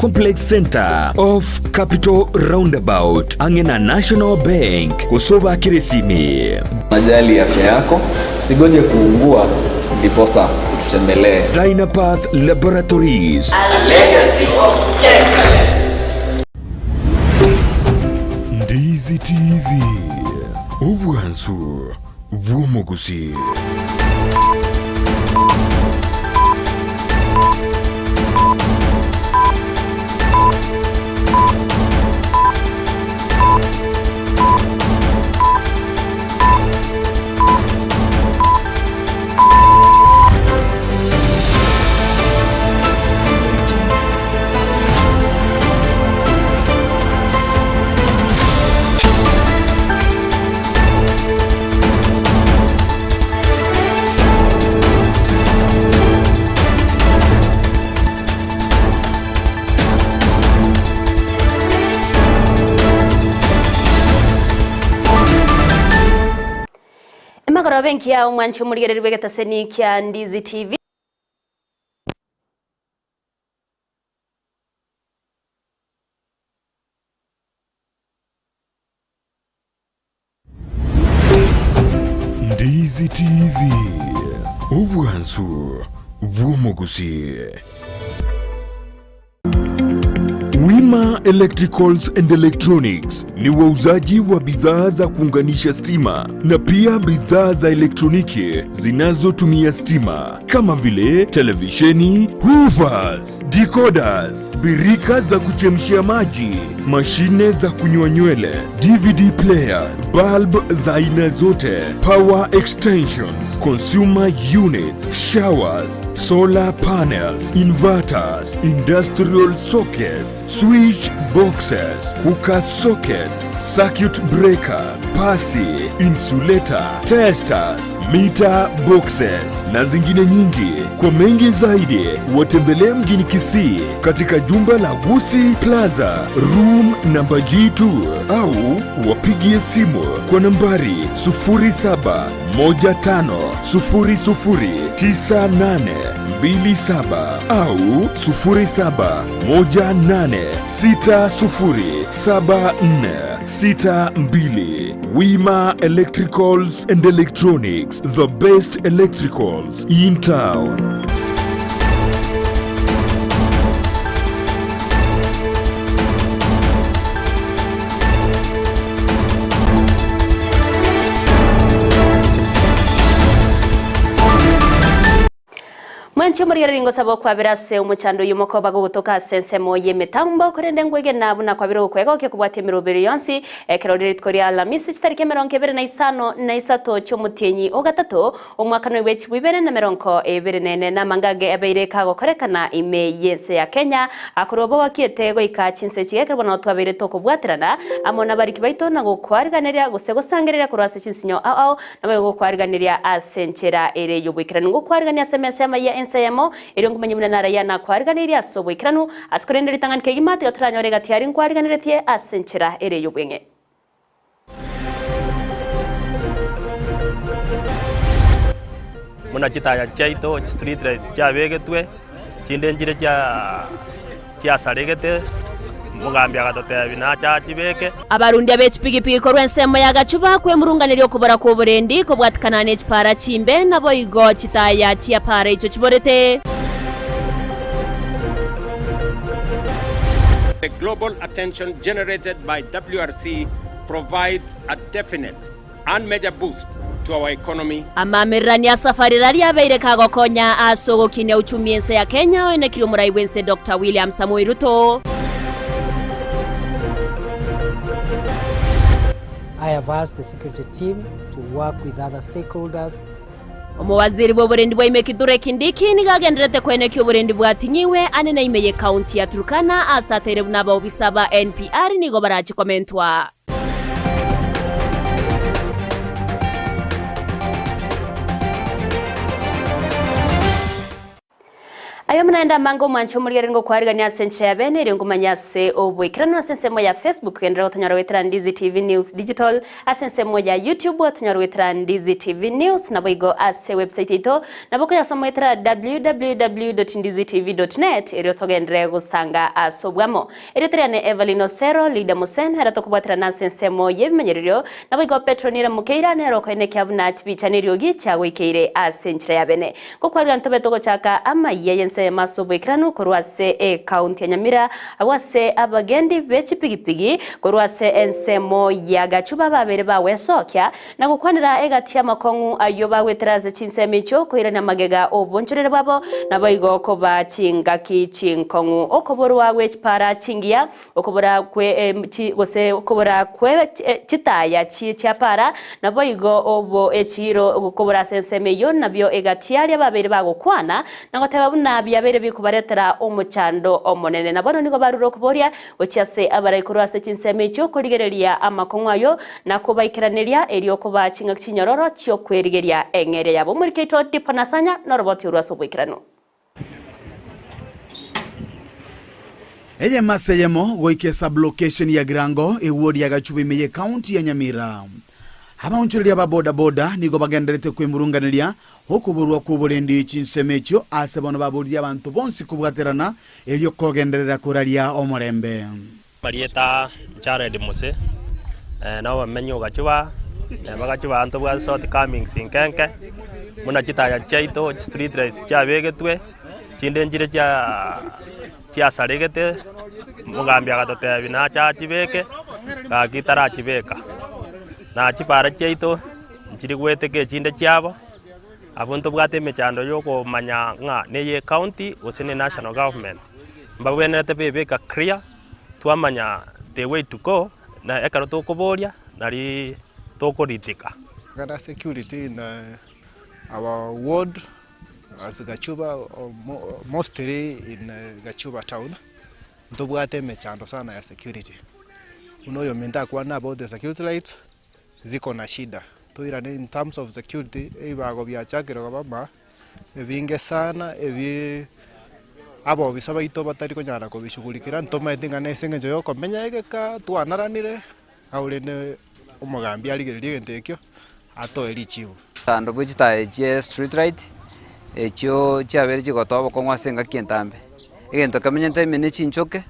Complex Centre off Capital Roundabout ang'e na National Bank gose obakere esimi. Unajali afya yako, usigoje kuugua ndiposa ututembelee. Dynapath Laboratories. A legacy of excellence. Ndizi TV, obwansu bw'omogusii. Emagoroba engiya omwanchi omorigereria bw'egetaseni kia Ndizi TV. Ndizi TV, obwansu bw'omogusii. Wima Electricals and Electronics ni wauzaji wa bidhaa za kuunganisha stima na pia bidhaa za elektroniki zinazotumia stima kama vile televisheni, hoovers, decoders, birika za kuchemshia maji, mashine za kunyoa nywele, DVD player, bulb za aina zote, power extensions, consumer units, showers, solar panels, inverters, industrial sockets, switch boxes, cooker sockets, circuit breaker, pasi, insulator, testers, meter boxes na zingine nyingi. Kwa mengi zaidi, watembelee mjini Kisii katika jumba la Gusii Plaza room namba G2 au wapigie simu kwa nambari 0715009827 au 0718607462. Wima Electricals and Electronics, the best electricals in town. Mwenchi omorigereria ngosaba okwabera ase omochando oyio mokoba gogotoka ase ensemo y'emetambo, korende ngwegena buna kwabire gokwegokia kobwatia emeroberi yonsi ekero rire rituko ria Alamisi chitariki emerongo ebere na isano na isato chi'omotienyi o gatato omwaka noi bwe chibwa ibere na emerongo ebere na ene namanga age abeire kagokorekana ime y'ense ya Kenya akorwa bogokiete goika chinse echi ekero bono twabeire tokobwaterana amo nabariki baito na gokwariganeria gose gosangereria korwa ase chinsinyo ao ao Naboigo gokwariganeria ase enchera ere y'oboikeranu, ngokwarigania ase emesa y'amayia ense eyemo, erio nkomanye buna narayia nakwariganeirie ase oboikeranu, ase korende ritang'ani kegima tiga toranyore egati aria nkwariganeretie ase enchera ere y'obweng'e. Buna chitaya chiaito, chistreet lights chiabegetwe, chinde nchire chia chiasaregete, omogambi agatotebia nache achibeke. Abarundia be chipigipigi korwa ensemo ya Gachuba kwemurunganeria okobora kw'oborendi kobwatikana ne chipaara chimbe, naboigo chitaya chia paara echio chiborete. The global attention generated by WRC provides a definite and major boost to our economy. Amamererania a Safari Rally abeire kagokonya ase ogokinia uchumi ense ya Kenya oenekirie omorai bw'ense Doctor William Samoei Ruto. I have asked the security team to work with other stakeholders Omowaziri bw'oborendi bwa ime Kithure Kindiki nigo agendererete koenekia oborendi bwating'iwe anene ime ye county ya Turkana ase ateire buna abaobisa ba NPR nigo barache komentwa. Aye omonene amange omwanche omorigereria ngokwarigania ase enchera ya bene erio nkomanye ase oboikeranu ase ensemo ya Facebook genderera gotonyora goetera Ndizi TV News Digital ase ensemo ya YouTube otonyore goetera Ndizi TV News naboigo ase website yaito nabo okoyasoma goetera www.ndizitv.net erio togenderere gosanga ase obwamo. Erieta riane Evelyn Osero, Leader Musen, ere tokobwaterana ase ensemo y'ebimanyererio, naboigo Petro nere mokeira nere okoenekia buna chibicha neriogi chiagoikeire ase enchera ya bene. Gokwarwa ntobe togochaka amayia y'ense eyemo ase oboikeranu korwa ase ecounty ya Nyamira, abwo ase abagendi be chipigipigi korwa ase ensemo ya Gachuba babeire bagwesokia na gokwanera egati y'amakong'u ayio bagwetera ase chinsemo echio koirania magega obonchorere bwabo, naboigo koba chingaki chinkong'u okoborwa gwe chipara chingiya, okobora kwe chi gose okobora kwe chitaya chie chiapara, naboigo obo echiiro gokobora ase ensemo eyio nabio egati aria babeire bagokwana, na goteba buna biabeire bikobaretera omochando omonene. Na bono nigo barure okoboria gochia ase abarai korwa ase chinsemo echio korigereria amakong'u ayio, na kobaikeraneria, erio kobaa ching'aki chinyororo chi'okwerigeria eng'eria yabo. Omoriki oito Dipo Nasanya noroboti orwo ase oboikeranu. Eyemo ase eyemo goika esub-location ya Girango, eward ya Gachuba ime y'ecounty ya Nyamira. Abaonchoreria ba boda boda nigo bagendererete kwemurunganeria okoborwa kw'oborendi chinsemo echio ase bono baboririe abanto bonsi kobwaterana erio kogenderera koraria omorembe. Marieta Jared Mose, na obamenyi o Gachuba, bagachuba abanto bwa shortcomings nkenke, buna chitaya chiaito chistreet lights chiabegetwe, chinde nchire chiasaregete, omogambi agatotebia nache achibeke, gaki tarachibeka. Na chipara chiaito nchiri goeteka echinde chiabo, abwo ntobwate emechando ya okomanya ng'a neye ecounty gose ne national government. Mbabwenerete bebeka clear, twamanya the way to go, na ekero tokoboria nari tokoritika. Gada security in our ward as Gachuba mostly in Gachuba town ntobwate emechando sana ya security. Buna oyominto akwane about the security lights ziko na shida, toirane in terms of security ebibago biachakire koba ma ebinge sana ebi abobisa baito batari konyara kobishughulikera, ntomaeti ng'a nase eng'encho ya okomenya egeka twanaranire, au rende omogambi arigererie egento ekio atoe richibu. Kando bwe chitaya echie street light, echio chiabeire chigotoa obokong'u ase engaki entambe. Egento kemenyete ime ne chinchoke,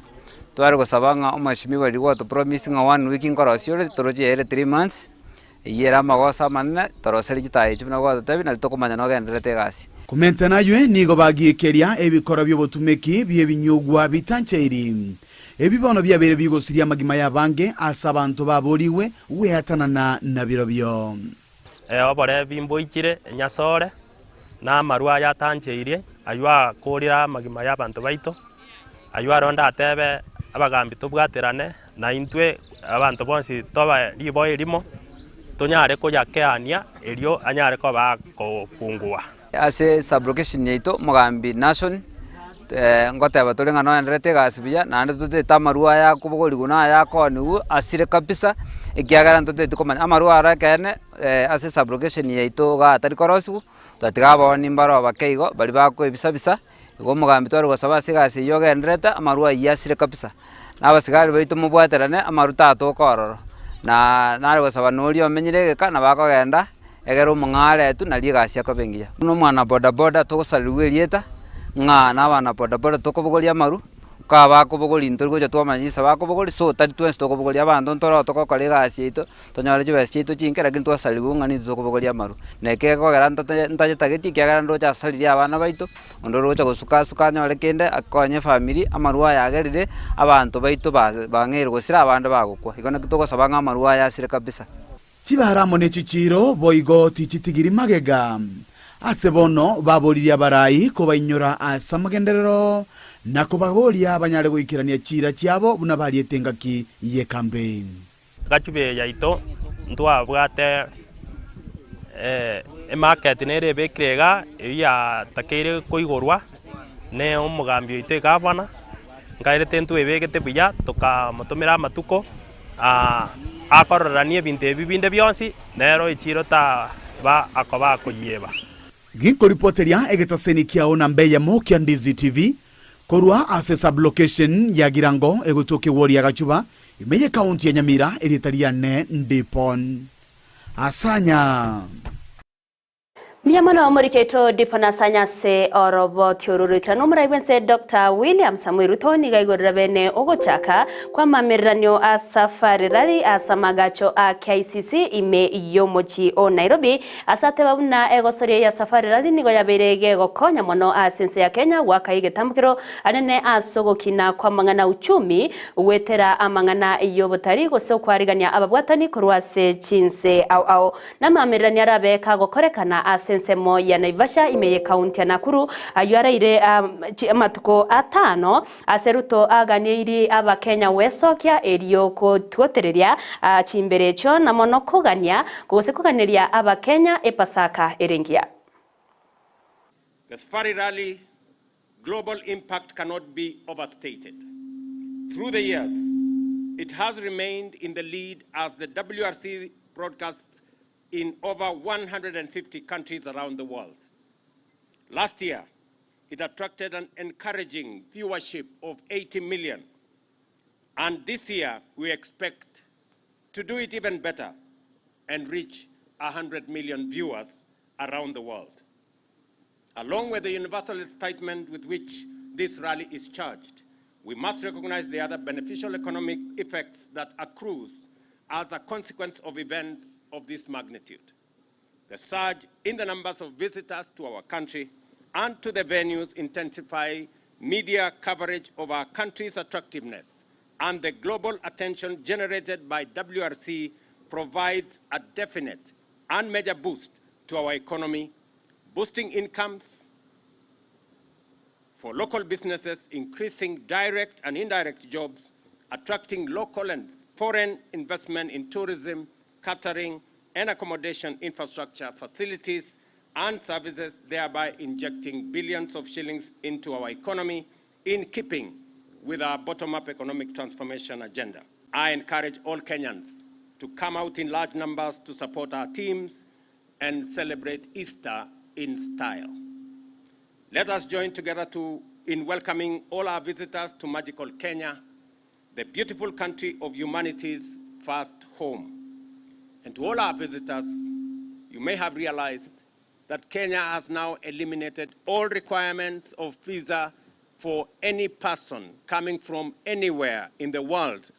tware gosaba ng'a omweshimiwa riria gwato promise ng'a one week nkorosia ore, toroche yaerire 3 months, Eyio ere amagoso amanene, toroserie chitaya echio buna gwatotebia, nario tokomanya nogendererete egasi. Komenta naywe nigo bagiikeria ebikoro bi'obotumeki bi'ebinyugwa bitancheiri. Ebi bono biabeire bigosiria amagima y'abange ase abanto baboorigwe gweatanana nabirobio. Oborebi mboichire enyasore, na amarwa aya atancheirie, ayio akorire amagima y'abanto baito, ayio aro ndatebe abagambi tobwaterane, na intwe abanto bonsi tobe riboa erimo, tonyare koyakeania erio anyare koba akopungua. Ase sub-location yaito omogambi Nashon, ngoteba tore ng'a noenderete egasi buya, naende totete amarwa aya akobogorigwa na aya akoonigwa asire kabisa, ekiagera ntoteti komanya amarwa aro ekeene ase sub-location yaito igaa atari korosiwa, twatiga abaoni mbaro bake igo baria bakoebisa bisa. Igo omogambi tware gosaba ase egasi eyio ogendererete, amarwa ayio asire kabisa, na abasigari baito mobwaterane amarwa tatoka ororo, na nare gosaba na oria omenyire egeka nabo akogenda, egere omong'ao aretwe nario egasi ekoba engiya. Buna omwana bodaboda togosarerwa erieta, ng'a na abana bodaboda tokobogoria amarwa, kaba bakobogoria ntori gocha twamanya chinsa bakobogoria, so tari twensi tokobogoria abanto ntoro togokora egasi yaito. Tonyore chibesa chiaito chinke lakini twasarigwe ng'a nintwe tokobogoria amarwa. Na eke gekogera ntate ntayetageti ekiagera ndoche asaririe abana baito, onde ore gocha gosuka asuka anyore kende akonye efamiri, amarwa aya agerire abanto baito ba bang'eire gosira abande bagokwa. Igo naki togosaba ng'a amarwa aya asire kabisa. Chibara amo ne chichiiro boigo tichitigiri magega. Ase bono baboririe abarai kobainyora ase amagenderero, na kobaboria banyare goikerania chiira chiabo buna bariete engaki y'ekampeini. Gachube yaito ntwabwate emarket nere ebekire igaa, eywo yatakeire koigorwa ne omogambi oito egavana, nkaerete ntwebegete buya tokamotomera amatuko akororania ebinto ebi binde bionsi, nero echiro taba akoba akoyieba. Ginkoripoteria egetaseni kiao namba eyemo kia Ndizi TV korwa ase sub-location ya Girango egotoka ewodi ya Gachuba ime ye county ya Nyamira erieta riane Ndipon Asanya. Mbuya mono omoriki oito Dipon Asanya ase oroboti oru roikeranu omorai bwense Doctor William Samoei Ruto nigo aigorera bene ogochaka kw'amamereranio a Safari Rally ase amagacho a KICC ime y'omochie o Nairobi Ase ateba buna egosoria ya Safari Rally nigo yabeire gegokonya mono ase ense ya Kenya goaka egetambokero anene ase ogokina kw'amang'ana uchumi goetera amang'ana y'obotari gose okwarigania ababwatani korwa ase chinse ao ao namaamererania arabe kagokorekana ase ensemo ya Naivasha ime y'ekaunti ya Nakuru ayio araire amatuko atano Ase Ruto aganieirie Abakenya gwesokia erio gotwotereria chimbere echio na mono kogania gose koganeria Abakenya Epasaka ere engiya. The Safari Rally global impact cannot be overstated. Through the years, it has remained in the lead as the WRC broadcasts in over 150 countries around the world. Last year, it attracted an encouraging viewership of 80 million. And this year, we expect to do it even better and reach 100 million viewers around the world. Along with the universal excitement with which this rally is charged, we must recognize the other beneficial economic effects that accrues as a consequence of events of this magnitude. The surge in the numbers of visitors to our country and to the venues intensify media coverage of our country's attractiveness, and the global attention generated by WRC provides a definite and major boost to our economy, boosting incomes for local businesses, increasing direct and indirect jobs, attracting local and foreign investment in tourism, catering, and accommodation infrastructure facilities and services, thereby injecting billions of shillings into our economy in keeping with our bottom-up economic transformation agenda. I encourage all Kenyans to come out in large numbers to support our teams and celebrate Easter in style. Let us join together to, in welcoming all our visitors to magical Kenya, the beautiful country of humanity's first home. And to all our visitors, you may have realized that Kenya has now eliminated all requirements of visa for any person coming from anywhere in the world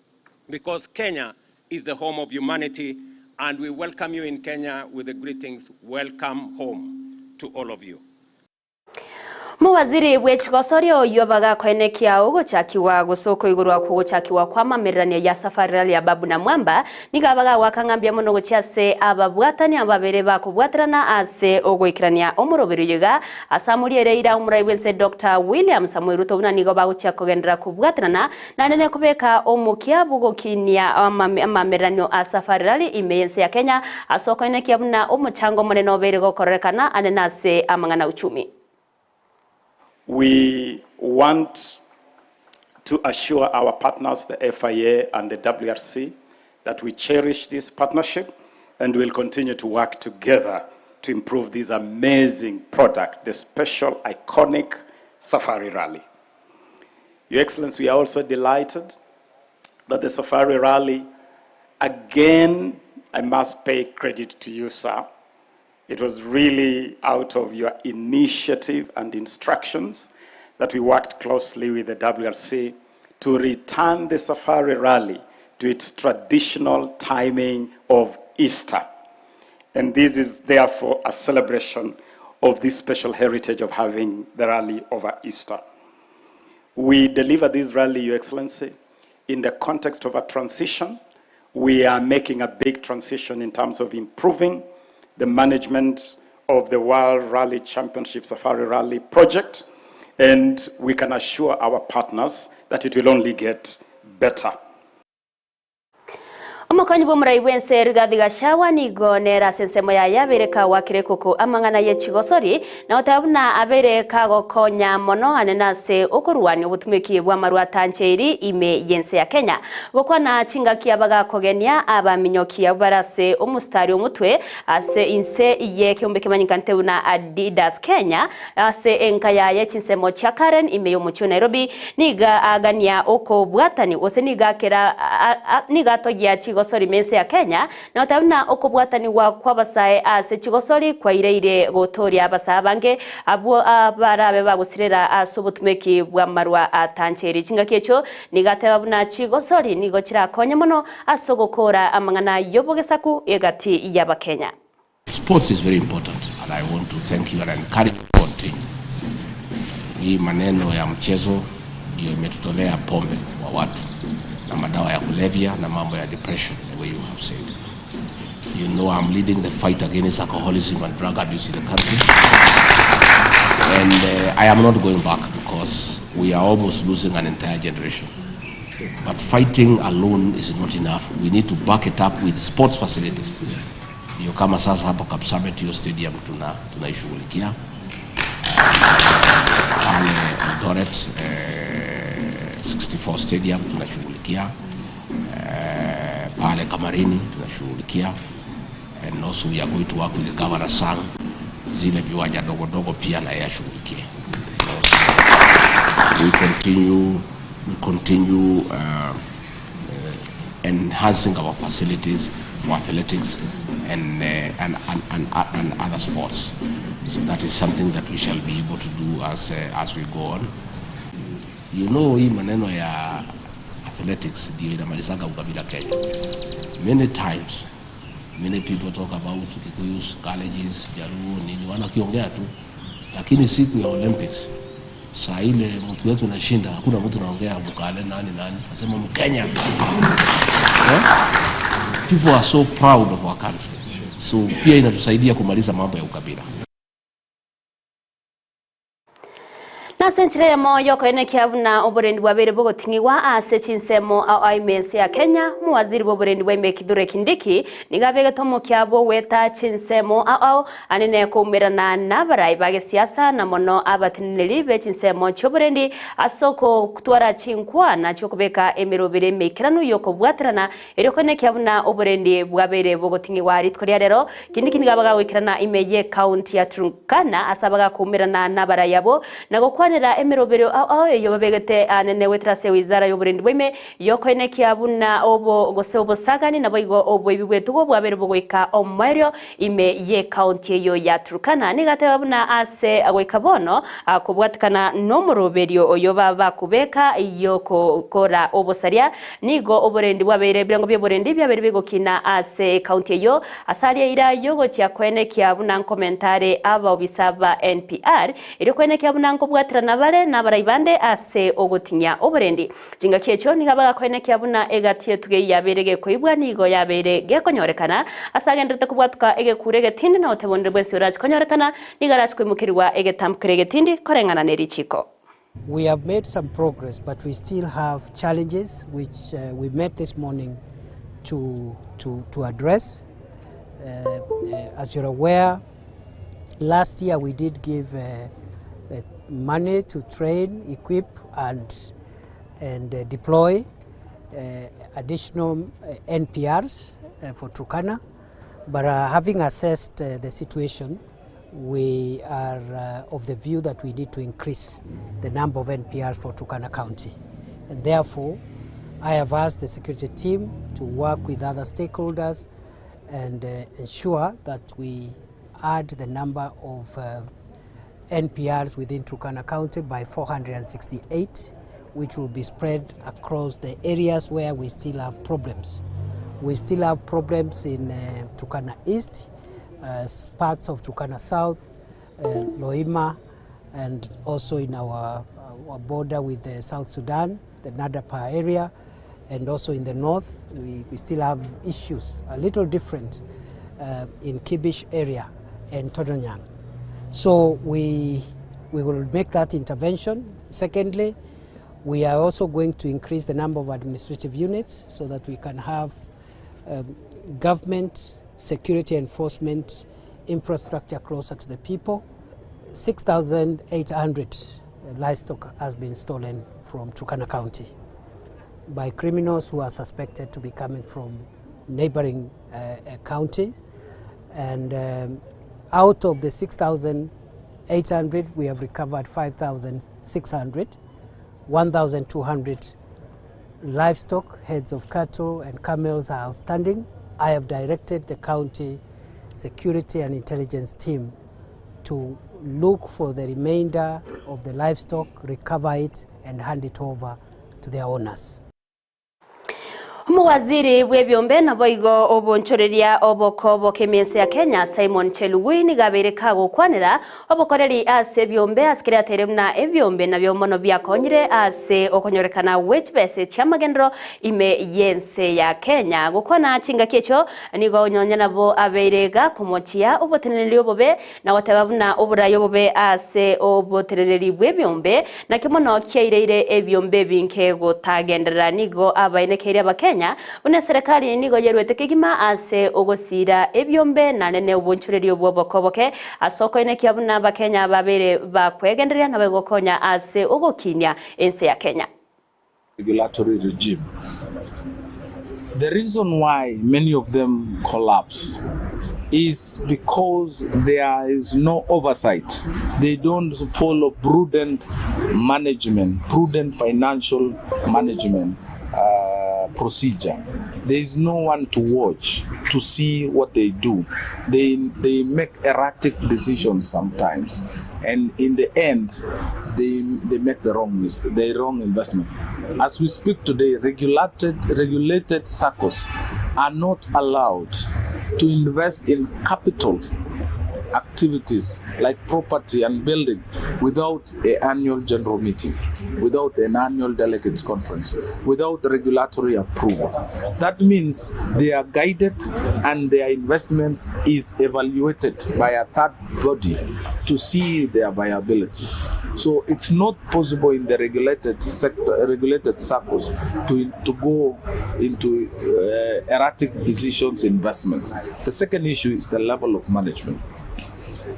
because Kenya is the home of humanity and we welcome you in Kenya with the greetings, welcome home to all of you. Mowaziri bw'echigosorio oyio bagakoenekia ogochakigwa gose okoigorwa kw'ogochakigwa kw'amamererania ya Safari Rally ya Babu na Mwamba nigo abagagwaka ng'a mbuya mono gochia ase ababwatani ababere bakobwaterana ase ogoikerania omoroberi oyo iga ase amoriere eira omorai bw'ense Doctor William Samoei Ruto buna nigo bagochia kogenderera kobwaterana naende nekobeka omokia bw'ogokinia amamereranio a Safari Rally ime y'ense ya Kenya ase okoenekia buna omochango omonene obeire gokororekana ande nase amang'ana uchumi. We want to assure our partners, the FIA and the WRC, that we cherish this partnership and will continue to work together to improve this amazing product, the special iconic Safari Rally. Your Excellency, we are also delighted that the Safari Rally, again, I must pay credit to you, sir. It was really out of your initiative and instructions that we worked closely with the WRC to return the Safari Rally to its traditional timing of Easter. And this is therefore a celebration of this special heritage of having the rally over Easter. We deliver this rally, Your Excellency, in the context of a transition. We are making a big transition in terms of improving the management of the World Rally Championship Safari Rally project, and we can assure our partners that it will only get better. Omokonyi bw'omorai bw'ense Rigathi Gachagua nigo nere ase ensemo yaye abeire kagwakire ekoko amang'ana ye chigosori na goteba buna abeire kagokonya mono anene ase okorwania obotumeki bw'amarwa atancheiri ime y'ense ya Kenya. Gokwana chingaki abagakogenia abaminyoki abwo bare ase omositari omotwe ase inse ye keombe kemanyekanete buna Adidas Kenya Ase enka yaye chinsemo chia Karen ime y'omochie o Nairobi, nigo agania okobwatani gose nigo akera nigo atogia chigosori ime ense ya Kenya na goteba buna okobwatanigwa kw'abasae ase chigosori kwaireire gotoria abasae abange abwo barabe bagosirera ase obotumeki bw'amarwa atancheiri. Chingaki echio nigo ateba buna chigosori nigo chirakonye mono ase ogokora amang'ana y'obogesaku egati y'Abakenya. Sports is very important and I want to thank you and encourage you to continue. Hii maneno ya mchezo ndio imetutolea pombe kwa watu na madawa ya kulevya na mambo ya depression the way you have said. You know I'm leading the fight against alcoholism and drug abuse in the country. And uh, I am not going back because we are almost losing an entire generation. But fighting alone is not enough. We need to back it up with sports facilities. Ndio kama sasa hapo Kapsabet hiyo stadium tuna tunaishughulikia pale Eldoret eh, 64 stadium tunashughulikia eh, pale Kamarini tunashughulikia and also we are going to work with the governor Sang zile viwanja dogo dogo pia na yeye ashughulikie. We continue, we continue uh, enhancing our facilities for athletics and, uh, and, and, and, and other sports. So that is something that we shall be able to do as, uh, as we go on. You know, hii maneno ya athletics ndio inamalizaga ukabila Kenya. Many times many people talk about Kikuyus, colleges, Jaluo, nini, wanakiongea tu, lakini siku ya Olympics saa ile mtu wetu nashinda, hakuna mtu naongea Mkale nani nani, nasema Mkenya eh? People are so proud of our country, so pia inatusaidia kumaliza mambo ya ukabila. Nase enchera eyemo y'okoenekia buna oborendi bwabeire bogoting'igwa ase chinsemo ao ime ense ya Kenya, omowaziri bw'oborendi bwa ime Kithure Kindiki nigo abegete omokia bw'ogweta chinsemo ao ao anene koumerana nabarai ba gesiasa na mono abateneneri be chinsemo chi'oborendi ase okotwara chinkwana chi'okobeka emeroberi emeikeranu y'okobwaterana erio koenekia buna oborendi bwabeire bogoting'igwa rituko ria rero Kindiki nigo abagagoikerana ime y'ecounty ya Turkana ase abagakoumerana nabarai abwo na gokwanera emeroberio ao ao eyio babegete anene goetera ase ewizara y'oborendi bwa ime y'okoenekia buna obo gose obosagani naboigo oboibi bw'etugo bwabeire bogoika omoerio ime y'ecounty eyio ya Turkana. Nigo ateba buna ase goika bono kobwatikana nomoroberio oyo babakobeka y'okokora obosaria nigo oborendi bwabeire ebirengo bi'oborendi biabeire bigokina ase ecounty eyio Ase aria eira y'ogochia koenekia buna nkomenta are abaobisa ba NPR, erio koenekia buna nkobwaterana bare nabarai bande ase ogotinyia oborendi. Chingaki echio nigo bagakoenekia buna egati y'etugo eyio yabeire gekoibwa nigo yabeire gekonyorekana ase agenderete kobwatuka egekuro egetindi na goteba onde bwensi orache konyorekana nigo arache koimokerigwa egetambo keria egetindi koreng'ana ne richiiko. We have made some progress, but we still have challenges which uh, we met this morning to, to, to address. Uh, uh, as you're aware, last year we did give uh, uh, money to train, equip, and, and uh, deploy uh, additional uh, NPRs uh, for Turkana. But uh, having assessed uh, the situation, we are uh, of the view that we need to increase the number of NPRs for Turkana County. And therefore, I have asked the security team to work with other stakeholders and uh, ensure that we add the number of uh, NPRs within Turkana County by 468, which will be spread across the areas where we still have problems. We still have problems in uh, Turkana East, uh, parts of Turkana South, uh, Loima, and also in our, our border with uh, South Sudan, the Nadapa area, and also in the north, we, we still have issues, a little different uh, in Kibish area and Todonyang. So we, we will make that intervention. Secondly, we are also going to increase the number of administrative units so that we can have government security enforcement infrastructure closer to the people. 6,800 livestock has been stolen from Turkana County by criminals who are suspected to be coming from neighboring county. And out of the 6,800, we have recovered 5,600, 1,200 livestock, heads of cattle and camels are outstanding. I have directed the county security and intelligence team to look for the remainder of the livestock, recover it, and hand it over to their owners. Omowaziri bw'ebiombe naboigo obonchoreria oboko bokemiense ya Kenya Simon Chelugui nigo abeire kagokwanera obokoreri ase ebiombe ase keria ateire buna ebiombe nabio mono biakonyire ase okonyorekana gwe chibese chiamagenderero ime y'ense ya Kenya. Gokwana chingaki echio nigo onyonya nabo abeire gakomochia oboteneneri obobe na goteba buna oborai obobe ase oboteneneri bw'ebiombe nakio mono kiaireire ebiombe ebinge gotagenderera. Nigo abainekeire Abakenya buna eserekari nigo yeruete kegima ase ogosira ebiombe naende obonchoreria bw'obokoboke ase okoenekia buna Abakenya babeire bakwegendereria na bagokonya ase ogokinia ense ya Kenya. Regulatory regime. The reason why many of them collapse is because there is no oversight. They don't follow prudent management, prudent financial management procedure. There is no one to watch to see what they do. They make erratic decisions sometimes, and in the end, they make the wrong mistake, the wrong investment. As we speak today, regulated SACCOs are not allowed to invest in capital activities like property and building without an annual general meeting, without an annual delegates conference, without regulatory approval. That means they are guided and their investments is evaluated by a third body to see their viability. So it's not possible in the regulated sector, regulated circles to go into erratic decisions, investments. The second issue is the level of management.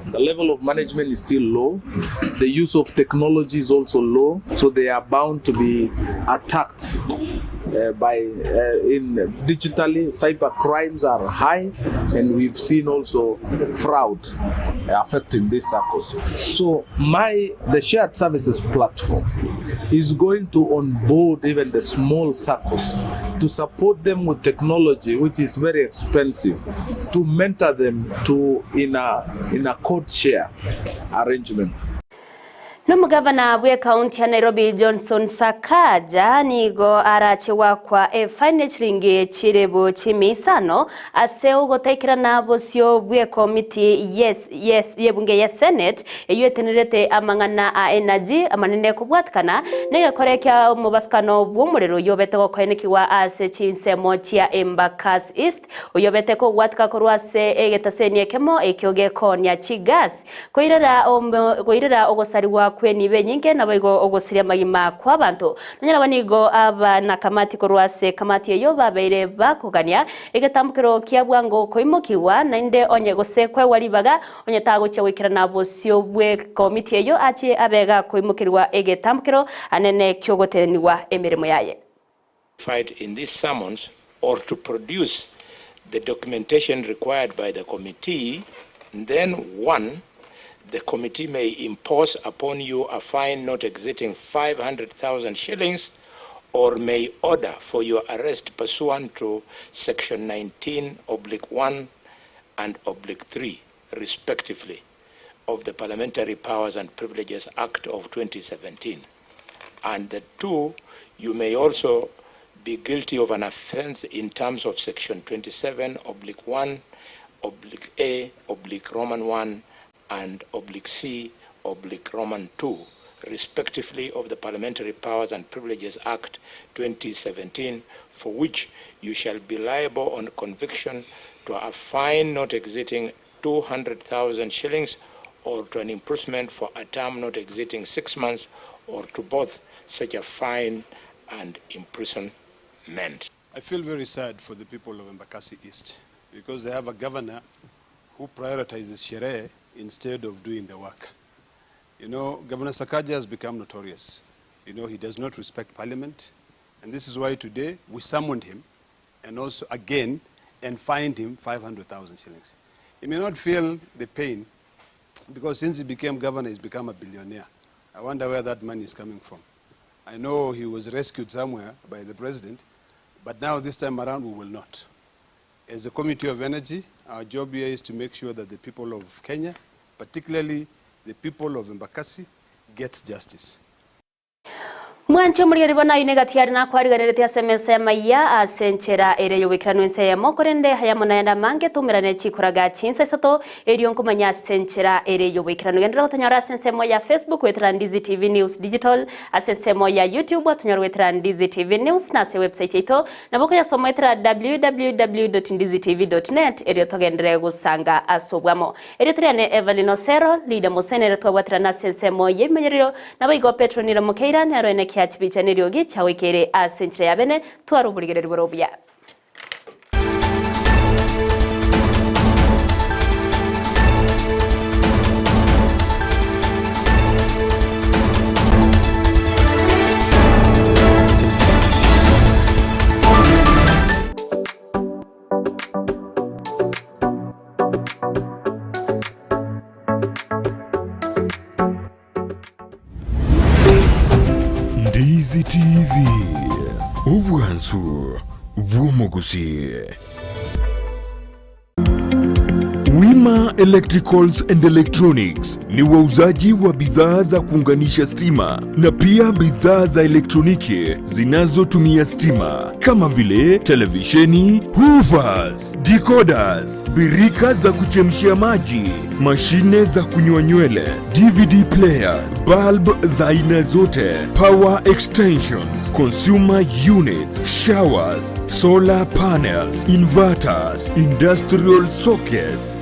The level of management is still low. The use of technology is also low, so they are bound to be attacked by in digitally. Cyber crimes are high, and we've seen also fraud affecting these circles. So the shared services platform is going to onboard even the small circles to support them with technology, which is very expensive, to mentor them to in a code share arrangement. Nomogavana bwe kaunti ya Nairobi Johnson Sakaja nigo arachewa kwa efaine chiringi chirebo chimisano ase ogotaikirana bosio bwe komiti yes yebunge ya Senate eyo etenerete amang'ana a energy amanene kobwatikana negekorekia omobasukano bw'omorero yobete gokoenekiwa ase chinsemo chia Embakasi East oyobete kogwatika korwa ase egetaseni ekemo ekio gekonia chigas koirera ogosariwa kweni benyinge nabaigo ogosiria magima kwa bantu nanyara banigo aba na kamati korwase kamati eyo babeire bakogania egetambukero kia bwango koimokiwa nainde onye gose kwewaribaga onye tagochia goikerana bosio bwe komiti eyo ache abega koimokirwa egetambukero anene kyogoteraniwa emirimo yaye. Fight in this summons or to produce the documentation required by the committee, then one, the committee may impose upon you a fine not exceeding 500,000 shillings or may order for your arrest pursuant to section 19/1 and /3, respectively, of the Parliamentary Powers and Privileges Act of 2017. And the two, you may also be guilty of an offense in terms of section 27/1 /A /Roman 1 and /C /Roman 2, respectively, of the Parliamentary Powers and Privileges Act 2017, for which you shall be liable on conviction to a fine not exceeding 200,000 shillings or to an imprisonment for a term not exceeding 6 months, or to both such a fine and imprisonment. I feel very sad for the people of Embakasi East because they have a governor who prioritizes sherehe instead of doing the work. You know, Governor Sakaja has become notorious. You know, he does not respect parliament. And this is why today we summoned him and also again and fined him 500,000 shillings. He may not feel the pain because since he became governor, he's become a billionaire. I wonder where that money is coming from. I know he was rescued somewhere by the president, but now this time around we will not. As a Committee of Energy, our job here is to make sure that the people of Kenya, particularly the people of Embakasi, gets justice. Mwanche omorigereria bono ayio negati are nakwariganeretie ase emesa y'amaiya ase enchera ere y'oboikeranu ense eyemo, korende ayamo naende amange toumerane chikoraga chinsa isato, erio nkomanya ase enchera ere y'oboikeranu. Genderera gotonyora ase ensemo ya Facebook goetera Ndizi TV News Digital, ase ensemo ya YouTube otonyore goetera Ndizi TV News, na ase website yaito nabo okoyasoma goetera www.ndizitv.net erio togenderere gosanga ase obwamo. Erieta riane Evelyn Osero, Leader Mose nere twabwaterana ase ensemo y'ebimenyererio, naboigo Petro Nero Mokeira nero ene kia chibicha neriogi chiagoikeire ase enchera ya bene, tware oborigereria bore obuya. Ndizi TV, obwansu bw'omogusii. Wima Electricals and Electronics ni wauzaji wa bidhaa za kuunganisha stima na pia bidhaa za elektroniki zinazotumia stima kama vile televisheni, hoovers, decoders, birika za kuchemshia maji, mashine za kunyoa nywele, DVD player, bulb za aina zote, power extensions, consumer units, showers, solar panels, inverters, industrial sockets.